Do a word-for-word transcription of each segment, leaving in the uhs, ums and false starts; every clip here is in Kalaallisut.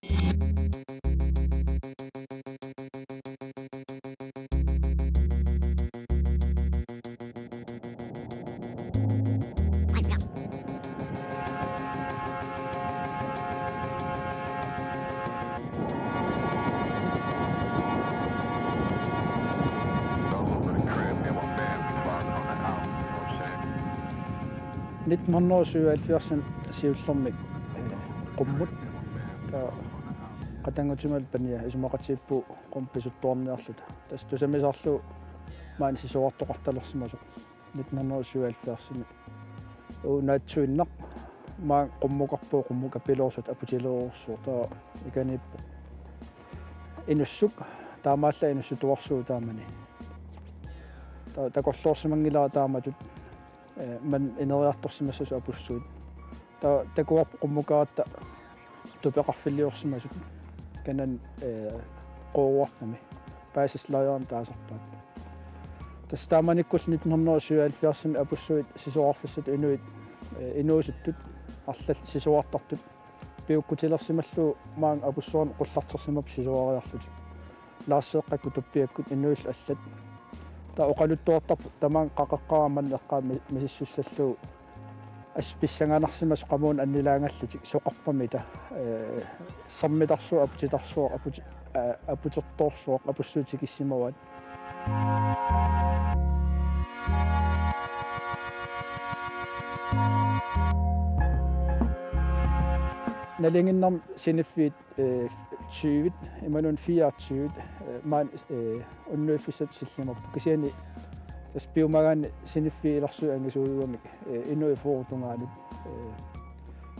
Nitten hundrede og syvoghalvfjerds siullermik, eh, qummut. Taava qatanngutimalu pania isumaqatigiippugut qummut pisuttuarniarluta. Tassa tusarmisaarlugu maani sisorartoqartalersimasoq nitten hundrede og syvoghalvfjerds. Unaatsuinnaq maanga qummukarpugut, qummut kapiloorluta aputilerusorsuaq, taava ikaniippoq. Inussuk, taamaallaat inussutuarsuuvoq taamani. Taava takorloorsimanngilara taamatut, eh, maani ineriartorsimassasoq apussuit. Taava takuarput qummukaratta tupeqarfiliorsimasut. Kanani, eh, Qooruarpumi. Paasaslaajaarami taasarpaat. Tassa taamanikkullu nitten hundrede og syvoghalvfjerds apussuit sisorarfissat inuit, eh, inuusuttut arlallit sisorartartut piukkutilersimallugu maanga apussuarnik qullartersimapput sisorariarlutik. Laarseeqqakkut tuppiakkut inuillu allat. Taava oqaluttuartarput tamaanga qaqeqqaarama eqqaa mi-, misissussallugu assut pissanganarsimasoq qamuuna annilaangallutik soqarpamita, eh, sermitarsuaq, aputertarsuaq, aputi-, eh, aputertorsuaq, apussuit tikissimavaat. Nalinginnarmi siniffiit, eh, tyve, imaluunniit fireogtyve, eh, maani, eh, unnuiffissatut sillimapput. Kisianni tassa piumagaanni siniffiit ilarsuit angisuujugamik, eh, inuit fyrre tungaanut, eh,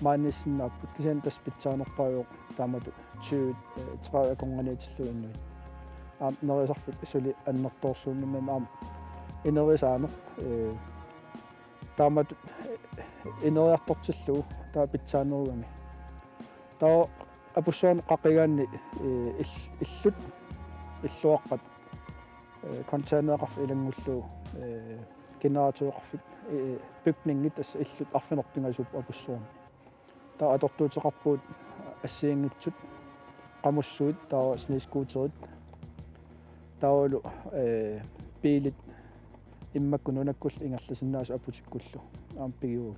maaniissinnaapput. Kisianni tassa pitsaanerpaajuvoq taamatut tyve, eh, tredive akornanniitillugu inuit. Aamma nerisarfik suli annertoorsuunnginnami aamma inerisaaneq, eh, taamatut, eh, ineriartortillugu taava pitsaanerugami. Taava apussuarnik qaqigaanni, eh, ill-, illut, illuaqqat, eh, containereqarfik ilanngullugu, eh, generatoreqarfik, eh, bygningit, tassa illut arfineq-pingasuupput apussuarni. Taava atortuuteqarpugut assigiinngitsut, qamussuit, taava snescooterit, taavalu, eh, biilit immakkut nunakkullu ingerlasinnaasut aputikkullu aamma pigivugut.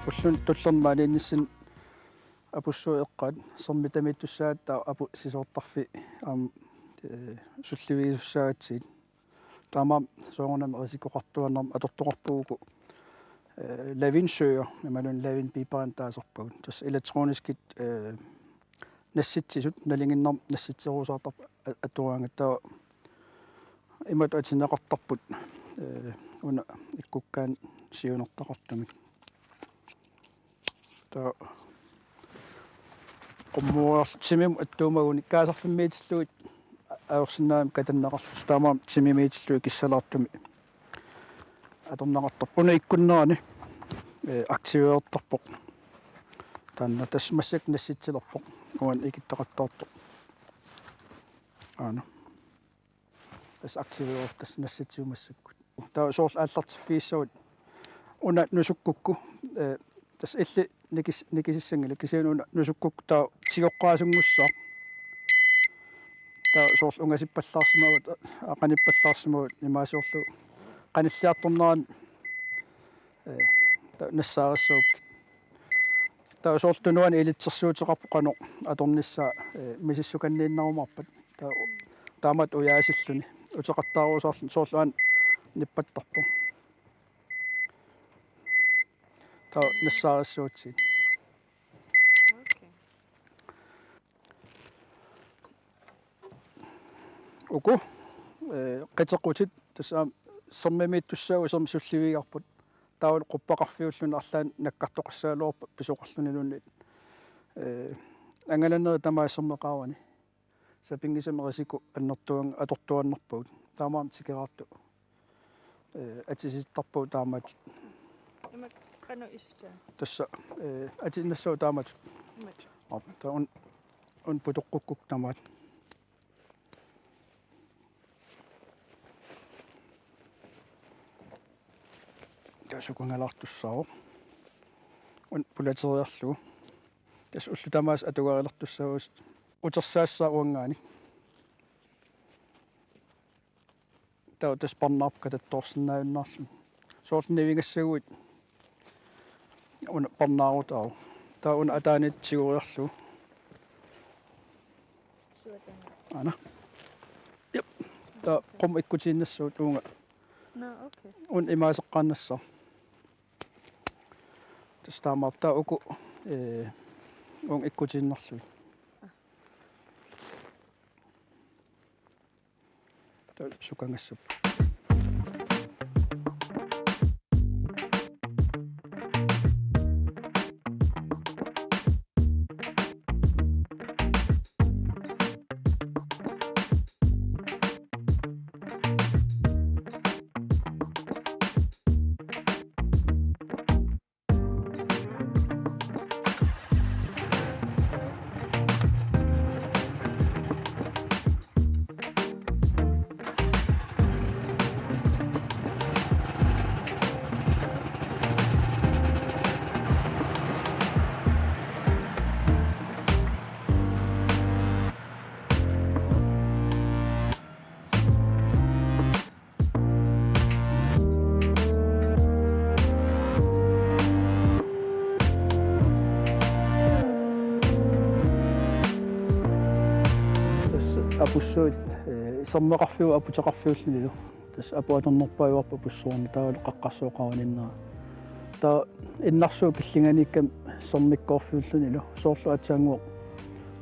Ulluni tullerni maaniinnissinni apussuit eqqaat, sermitamiittussaagatta apu-, sisorartarfik aamma, eh, sullivigisussaagatsigu. Taamaammat soorunami risikoqartuaannarmat atortoqarpugut uku, eh, lavinsøger, imaluunniit lavinbiberit taasarpagut. Tassa elektroniskit, eh, nassitsisut, nalinginnarmik nassitserusaartarput a-, atuagaangat, taava imatut atineqartarput, eh, una ikkukkaanni siunertaqartumik. Taava qummuariarluta timimut attuumagunik kaasarfimmiitillugit ajorsinnaammat katanneqarlutik, taamaammat timimiitillugit kissalaartumik atorneqartarpoq. Una ikkunnerani, eh, aktiverertarpoq. Taanna tassa massakkut nassitsilerpoq. Uani ikittaqattaartoq. Aana. Tassa aktivererpoq tassa nassitsivoq massakkut. Taava soorlu aallartiffigissavat una nusukkukku, eh, tassa illit nikis-, nikisissanngilaq, kisianni una nusukkukku taava tigoqqaasunngussaaq. Taava soorlu ungasippallaarsimavat, aqanippallaarsimavat, imaasiorlu qanilliartornerani, eh, taava nassaarissavakkit. Taava soorlu tunuani ilitsersuuteqarpoq qanoq atornissaa, eh, misissukanniinnarumaarpat. Taava taamatut ujaasilluni uteqattaarusaarluni, soorlu aana nippattarpoq. Taava nassaarissavakkit. Okay. Uku, eh, qitequtit tassa aamma sermimiittussaapput, sermit sullivigigaarput. Taavalu quppaqarfiulluni arlaannik nakkartoqassagaluarpat pisoqarluniluunniit. Eh, angalanerit tamaasa sermeqaarani. Sapinngisamik risiko annertuan-, atortuaannarpagut. Taamaammat tikeraartut, eh, atisittarpagut taamatut. Ima qanoq issaa? Tassa, eh, atinnassaagut taamatut. Imatut. Taava una, una putoqqukkukku tamaat. Taava sukangalaartussaavoq. Una pulateriarlugu. Tassa ullut tamaasa atugarilertussaavoq, utersaassaaq uanngaanniit. Taava tassa parnaarpoq katattoorsinnaajunnaarlugu. Soorlu nivingassaguit una parnaarutaavoq. Taava una ataaniittut tigoriarlugu. Aana. Jep. Taava qummut ikkutiinnassavat uunga. Nå, okay. Una imaaseqqaannassaaq. Tassa taamaappoq, taava uku, ee, uunga ikkutiinnarlugit. Taava sukangassapput. Tassa apussuit, ee, sermeqarfiuvoq aputeqarfiullunilu. Tassa apu atornerpaajuarpoq apussuarni, taavalu qaqqarsuaq qavaninnera. Taava innarsuup killinganiikkami sermikkoorfiullunilu. Soorlu aatsaannguaq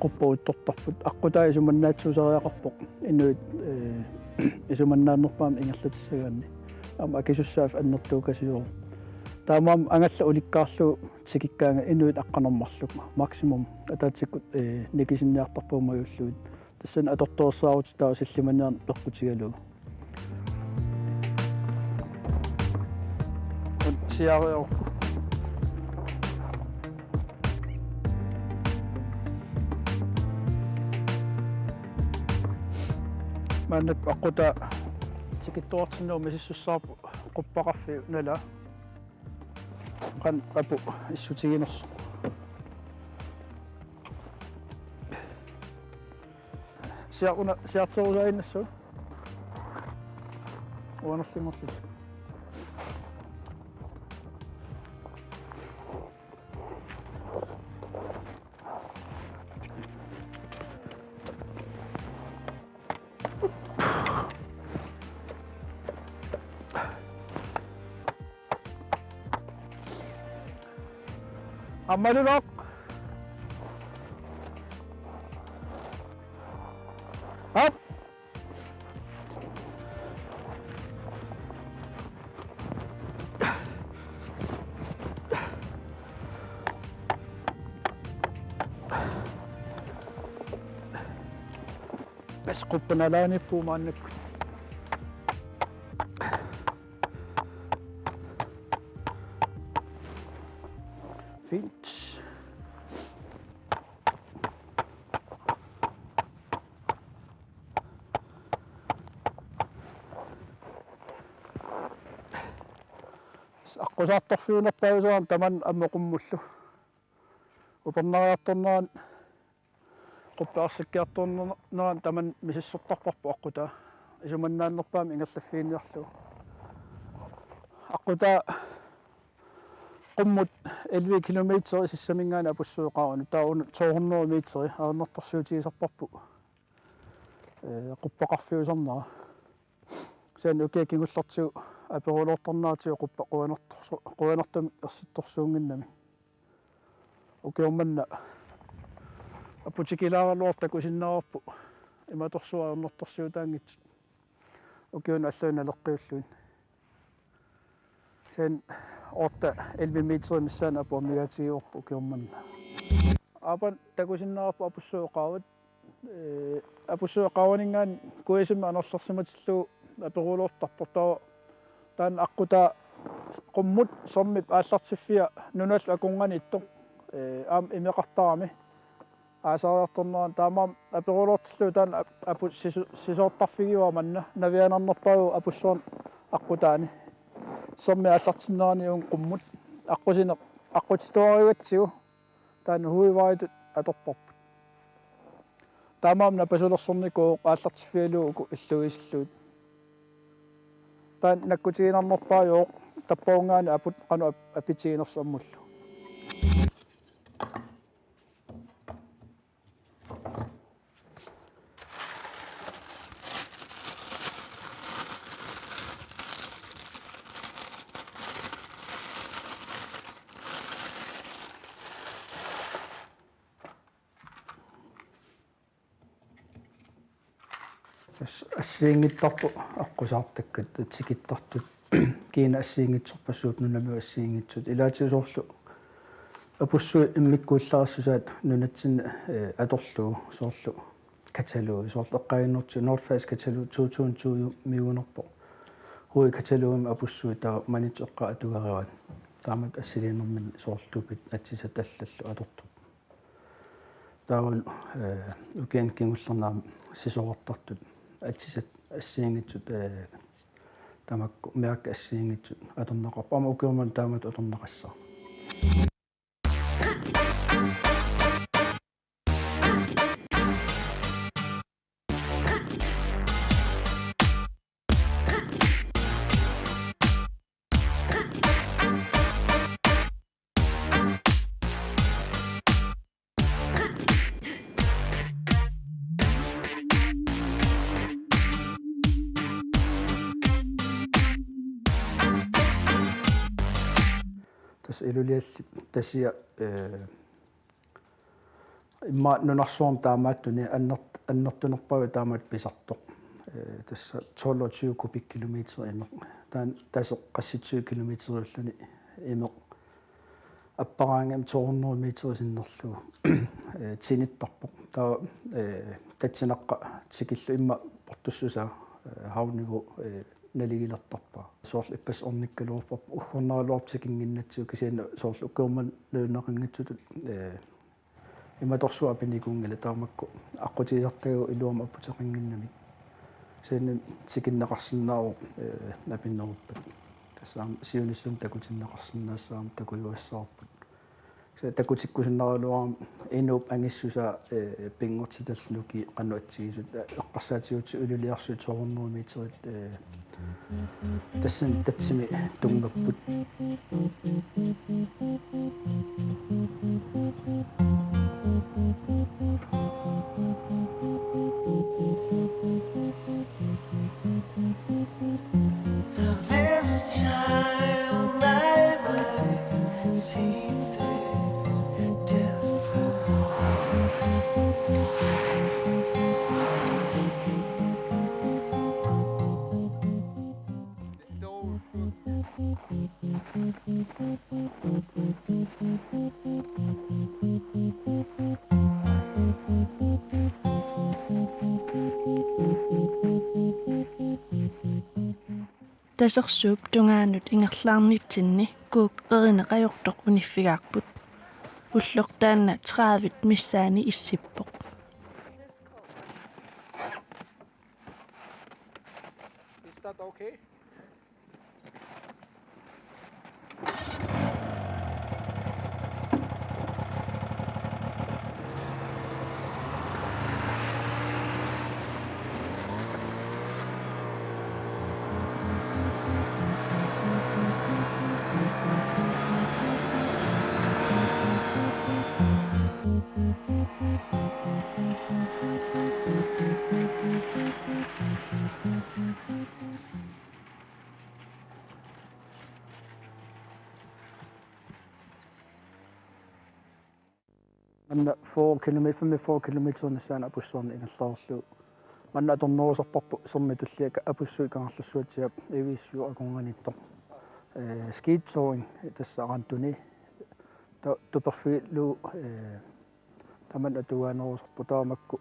quppat uuttortarput. Aqqutaa isumannaatsuusariaqarpoq inuit, ee, isumannaannerpaamik ingerlatissagaanni. Aamma akisussaaffik annertuukasiuvoq. Taamaammat angallat ulikkaarlugu tikikkaangat inuit aqqaneq-marluk. Maksimum ataatsikkut, ee, nikisinniartarpagut majullugit. Tassani atortorissaarutitut taava sillimaniarneq peqqutigalugu. Siareerukku. Maannakkut aqqutaa tikittuartinnagu misissussaavoq quppaqarfiup nalaa. Qanoq apu issutiginersoq. Siaq una, siarterusaaginnassaaq. Uanerlingorlu. Aammaluloq. Aap. Tassa quppat nalaaniippugut maannakkut. Fint. Aqqusaartorfiunerpaajusoq aamma tamanna ammut qummullu. Upernariartornerani, quppersakkiartornerani tamanna misissortarparput aqqutaa. Isumannaannerpaamik ingerlaffiginiarlugu. Aqqutaa qummut elleve kilometer sissaminngaanniit apussuit qaavani. Taava una to hundrede meter ajornartorsiutigisarparput. Ee, quppaqarfiusarnera. Kisianni ukiut kingullertigut aperuloortarneratigut quppat qujanartorsu-, qujanartumik ersittorsuunnginnami. Ukioq manna aputikilaaraluartoq takusinnaavarput imatorsuaq ajornartorsiutaanngitsut ukiunut allanut naleqqiullugit. Kisianni otte elleve meter missaani apu amigaatigivarput ukioq manna. Aappaa takusinnaavarput apussuit qaavat. Ee, apussuit qaavaninngaanniit K S M anorlersimatillugu aperuloortarpoq, taava taanna aqqutaa qummut sermip aallartiffia nunallu akornanniittoq, ee, aamma imeqartarami. aasariartornerani taamaammat aperuloortillugu taanna ap-, aput sisu-, sisoortarfigiuara manna navianarnerpaajuvoq Apussuarni aqqutaani. Sermip aallartinnerani uunga qummut. Aqqusineq aqqutituarigatsigu taanna huivaitut atorparput. Taamaammat napasulersornikuuvoq aallartiffigalugu uku illugisillugit. Taanna nakkutiginarnerpaajuvoq tappavungaani aput qanoq ap-, apitiginersoq ammullu. Tassa assigiinngitsorput aqqusaartakkat tikittartut. Kiinaq assigiinngitsorpassuupput, nunamiut assigiinngitsut. Ilaatigut soorlu Apussuit immikkuullarissusaat nunatsinni, eh, atorlugu soorlu katalogi, soorlu eqqaaginnaarlugu North Face katalogi to tusind to-miuunerpoq. Hui katalogimi Apussuit taava Maniitsoq eqqaa atugaraat. Taamatut assiliinerminni soorlu tupit atsisat allallu atortarput. Taavalu, eh, ukiuni kingullerni aamma sisorartartut atsisat assigiinngitsut, eh, tamakku mærkit assigiinngitsut atorneqarput. Aamma ukioq manna taamatut atorneqassaaq. Tassa Iluliallip tasiap, eh, immaqa nunarsuarmi taamaattunik annert-, annertunerpaajuvoq taamatut pisartoq. Eh, tassa tolv og tyve kubikkilometer imeq. Taanna taseq qassitsigu kilometeriulluni imeq. Apparaangami to hundrede meter sinnerlugu, eh, tinittarpoq. Taava, eh, tatsinaqqa tikillugu immaqa portussusaa, eh, havniveau, eh, naligilertarpaa. Soorlu ippassaq ornikkaluarparput uggornaraluarpoq tikinnginnatsigu kisianni soorlu ukioq manna nalunaqanngitsutut, eh, imatorsuaq apinikuunngilaq taava makku aqqutigisartagaat iluamik apputeqannginnamik. Kisianni tikinneqarsinnaavoq, eh, apinneruppat. Tassa aamma siunissami takutinneqarsinnaassaaq aamma takujuassavarput. Kisianni takutikkusunnaraluarami inuup angissusaa, eh, pinngortitallu nukiit qanoq atsigisut, eh, eqqarsaatigalugu Iluliarsuit to hundrede meterit, eh, tassani tatsimi tunngapput. This time I might see things different. Tasersuup tungaanut ingerlaarnitsinni kuuk qerineq ajortoq uniffigaarput. Ulloq taanna tredive missaani issippoq. Is that okay? Manna fyrre kilometer, femogfyrre kilometer missaani Apussuarni ingerlareerlugu. Manna atornerusarparput sermip tullia Apussuit Kangerlussuatsiaat Iviissuup akornanniittoq. Eh, skitouring tassa arantuni. Ta-, tuperfigilugu, eh, tamanna atugaanerusarpoq taava makku.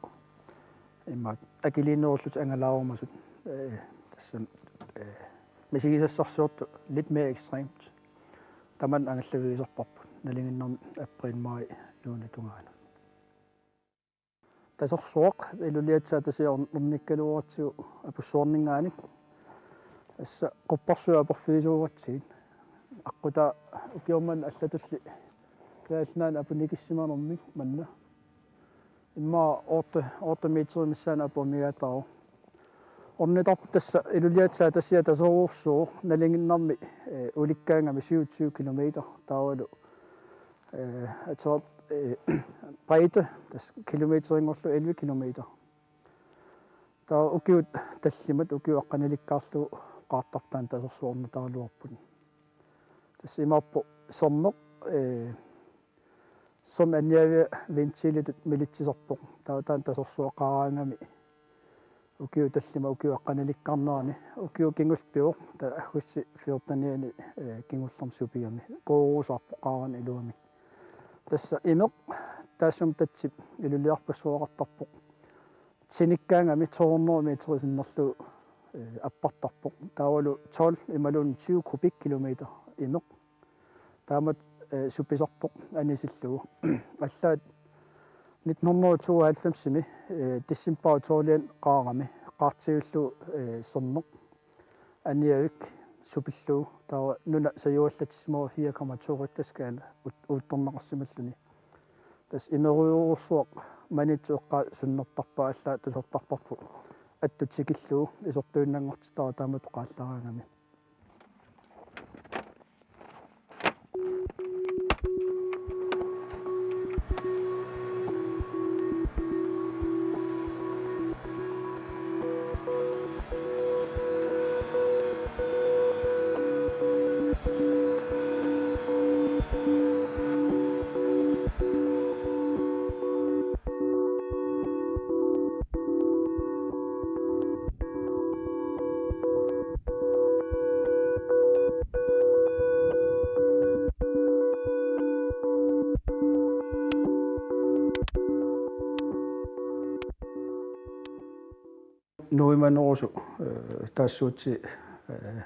Immaqa akiliinerullutik angalaarumasut, eh, tassami, eh, misigisassarsiortut lidt mere ekstremt. Tamanna angallavigisarparput. Nalinginnaasumik april, maj, juunip tungaanut. Tasersuaq iluliatsaat tasiornikkaluaratsigu apussuarninngaanniit. Tassa quppersuit aporfigisooratsigit. Aqqutaa ukiormanna allatulli Kalaallit Nunaanni apunikissimanermik manna. Immaqa otte, otte meter missaani apumigaataavoq. Ornitarput tassa iluliatsaat tasiaq tasersuuvoq nalinginnarmi, eh, ulikkaangami syvogtyve kilometer taavalu, eh, aterat, eh, bredde tassa kilometerinngorlugu elleve kilometer. Taava ukiut tallimat ukiup aqqanilikkaarlugu qaartartaani tasersuarnitaraluarput. Tassa imaappoq sermeq, eh, sermeq anniaavia ventilitut militsisarpoq. Taava taanna tasersuaqaraangami ukiut tallimat ukiup aqqanilikkarnerani ukiut kingulliit pivoq taava aggustip fjortenianni, eh, kingullermi supigami. Koorusarpoq qaarani iluamik. Tassa imeq taassuma tatsip iluliarpassuaqartarpoq. Tinikkaangami to hundrede meter sinnerlugu, eh, appartarpoq. Taavalu tolv imaluunniit tyve kubikkilometer imeq. Taamatut, eh, supisarpoq anisillugu. Allaat nitten hundrede tooghalvfemsimi, eh, decembarip tolvianni qaarami qaartiullugu, eh, sermeq anniaavik supillugu taava nuna sajuallatsisimavoq fire komma to Richterskala ut-, uuttorneqarsimalluni. Tassa imerujoorsuaq maniitsoq eqqaa sunnertarpaa allaat tusartarparput. Attut tikillugu isertuinnanngortitara taamatut qaallaraangami. Nuimanerusoq, eh, taassuutsi, eh,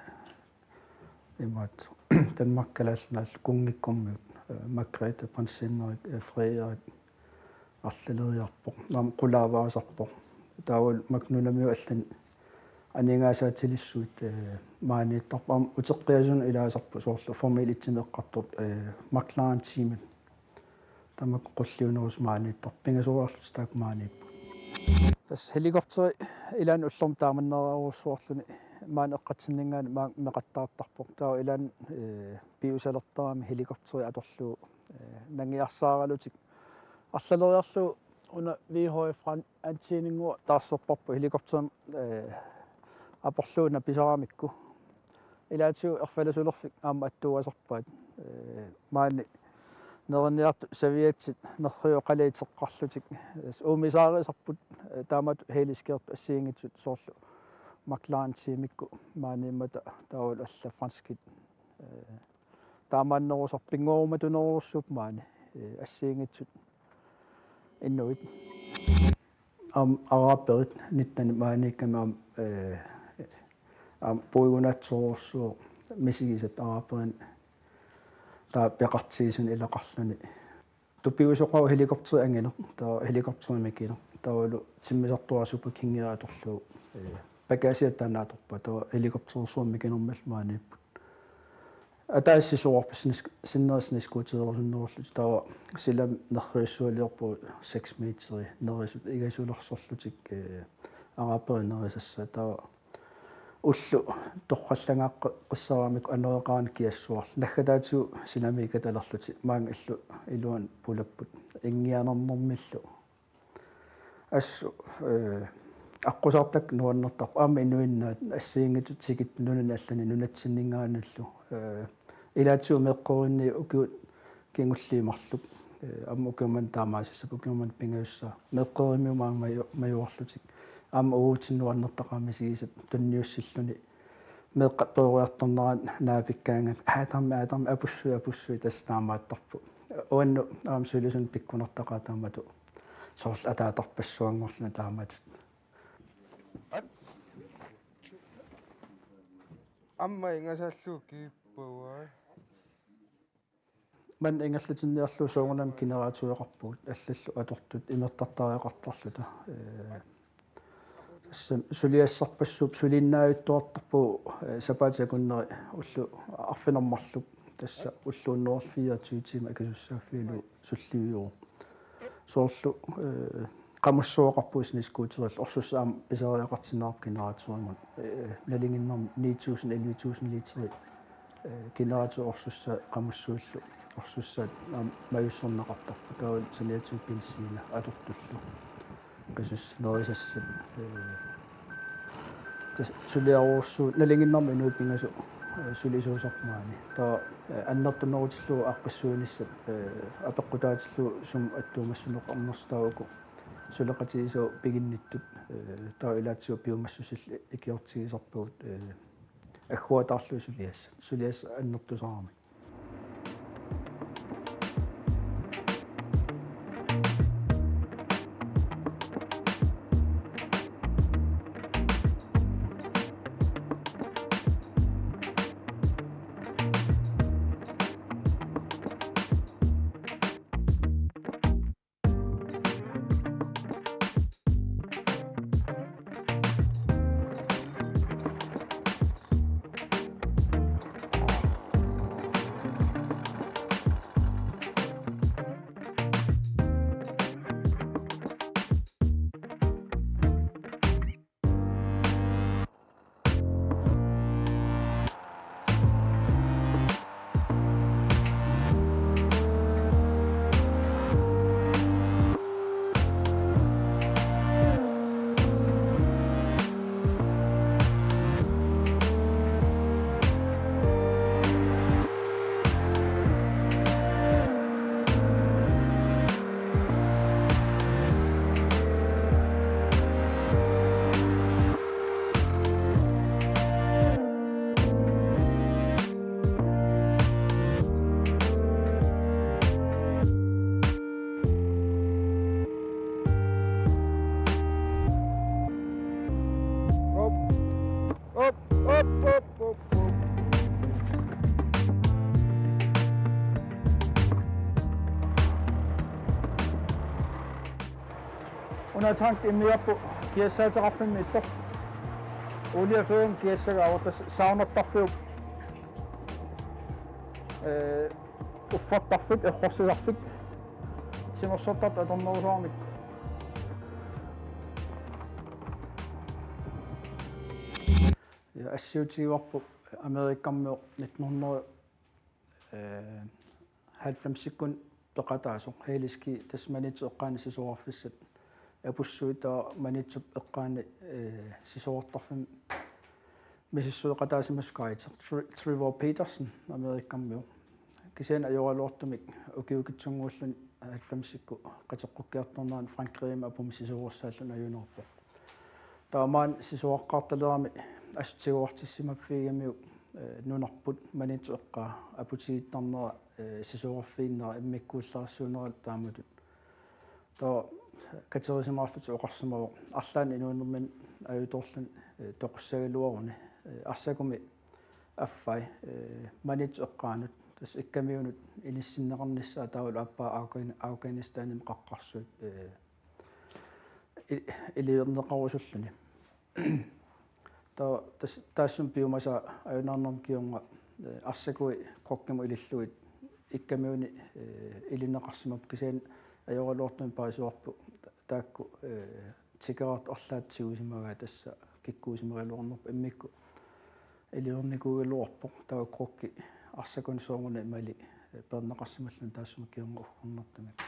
imaattoq Danmark Kalaallit Nunaat kunngikkormiut, eh, Margrethe, prinsinneri, eh, Frederik arlaleriarpoq. Aamma qulaavaasarpoq. Taavalu makku nunamiut allanik aningaasaatilissuit, eh, maaniittarput. Aamma uteqqiasunut ilaasarput soorlu Formel et-imi eqqartut, eh, McLaren-tiimit. Tamakku qulliunerusut maaniittarput. Pingasoriarlutik taakku maaniipput. Tassa helikopteri ilaanni ullormut taamanneerarujussuarluni maani eqqatsinninngaanniit maanga meqattaartarpoq. Taava ilaanni, eh, piusalertarami helikopteri atorlugu, eh, nangiarsaaralutik arlaleriarlugu una V H F Fran-, Antininngua taarserparput helikopteri, eh, aporlugu napisaramikku. Ilaatigut erfalasulerfik aamma attuugasarpaat. Eh, maani nerinniartut saviatsit nerriviup qaliit teqqarlutik. Eh, uumisaarisarput, eh, taamatut heliskirp assigiinngitsut soorlu McLaren-tiimikkut maaniimmata taavalu allat franskit. Eh, taamaannerusarput pinnguarumatunerussuupput maani, eh, assigiinngitsut inuit. Aamma araberit nitten maaniikkami aamma, eh, aamma puigunaatsorujussuuvoq misigisat araberini taava peqartigisuni ilaqarluni. Tupiusoqaaq helikopteri angineq, taava helikopteri mikineq, taavalu timmisartuaarsup kingia atorlugu, eh, pakasia taanna atorpaa, taava helikopterersuarmi mikinermillu maaniipput. Ataaseq sisorarput snes-, sinneri snescootererusunnerullutik, taava silami nerrivissualiorpugut seks meteri nerisut igasulersorlutik, eh, araberit nerisassaat, taava ullut torrallangaaqqissaramikku anoreqarani kiassuarli naggataatigut silami ikatalerlutik maanga illu iluani pulapput inngianernermillu. Assut, eh, aqqusaartakka nuannertarput aamma inuinnaat assigiinngitsut tikittut nunani allani nunatsinninngaanniillu. Eh, ilaatigut meeqqerinni ukiut kingulliit marluk. Eh, aamma ukiormanna taamaasissappat ukiormanna pingajussaa. Meeqqerimiut maanga maju-, majuarlutik. Aamma uagutsinnut nuannertaqaaq misigisat tunniussilluni. Meeqqat peroriartornerat naapikkaangami. Aatarmi, aatarmi, apussui, apussui, tassa taamaattarpoq. Uannut aamma sulisunut pikkunartaqaaq taamatut. Soorlu ataatarpassuanngorluni taamatut. Aamma ingasaallu kiippavaa. Maanna ingerlatinniarlugu soorunami generatoreqarpugut allallu atortut imertartariaqartarluta. Ee, tassa suliassarpassuup suliinnaajuttuartarpugut, ee, sapaatip akunneri ulloq arfineq-marluk tassa ulloq hundrede fireogtyve timer akisussaaffigalugu sulliviuvoq. Soorlu, ee, qamussooqarpugut snescooterillu orsussaa aamma pisariaqartinneqarpoq generatorimut. Ee, nalinginnermi ni tusind, elleve tusind liter, ee, generator orsussaa qamussuillu orsussaat aamma majussorneqartarput. Taava saniatigut benzina atortullu. Qisussat, nerisassat, ee, tassa suliarujussuuvoq nalinginnermi inuit pingasut, ee, sulisuusarput maani. Taava, ee, annertunerutillugu aaqqissuinissat, ee, apeqqutaatillugu sumut attuumassuteqarnersoq taava uku suleqatigisavut piginnittut, ee, taava ilaatigut piumassusillit ikiortigisarpagut, ee, agguataarlugit suliassat. Suliassat annertusaramik. Op, op, op, op, op. Una tanki immiarpoq kiassaateqarfimmiittoq. Oliefyring kiassagaavoq, tassa saunertarfiup, ee, uffartarfik, errorsisarfik, timersortartut atornerusaramik. Ja, assiutigivarput Amerikkarmioq nitten hundrede, ee, halvfemsikkunni peqataasoq, Hales Key, tassa Maniitsup eqqaani sisorarfissat apussuit, taava Maniitsup eqqaani, ee, sisorartarfimmi misissueqataasimasoq guide, Tre-, Trevor Petersen, Amerikkarmioq. Kisianni ajoraluartumik ukiukitsunnguulluni halvfemsikkut qiteqqukkiartornerani Frankrigimi apummi sisorarsaalluni ajunaarpoq. Taava maani sisoraqqaartaleramik assut tiguartissimaffigigamiuk, ee, nunarput Maniitsup eqqaa aputigittarnera, ee, sisorarfiinnera immikkuullarissuuneralu taamatut. Taava katerisimaarlutik oqarsimavoq arlaannik inuunerminnik ajutoorluni, ee, toqussagaluaruni, ee, Arsakumi affai, ee, Maniitsup eqqaanut, tassa Ikkamiunut inissinneqarnissaa taavalu aappaa Afgani-, Afghanistanimi qaqqarsuit, ee, i-, iliorneqarusulluni. Taava tas-, taassuma piumasaa ajunaarnermi kingorna, ee, Arsakui Krukkimut ilillugit Ikkamiuni, ee, ilinneqarsimapput, kisianni ajoraluartumik paasivarput taakku, ee, tikeraartut arlaat tigusimagaat, tassa kikkuusimagaluarnerput immikkut iliornikuugaluarpoq, taava Krukki Arsakunut soorunami mali, ee, peerneqarsimalluni taassuma kingorna uggornartumik.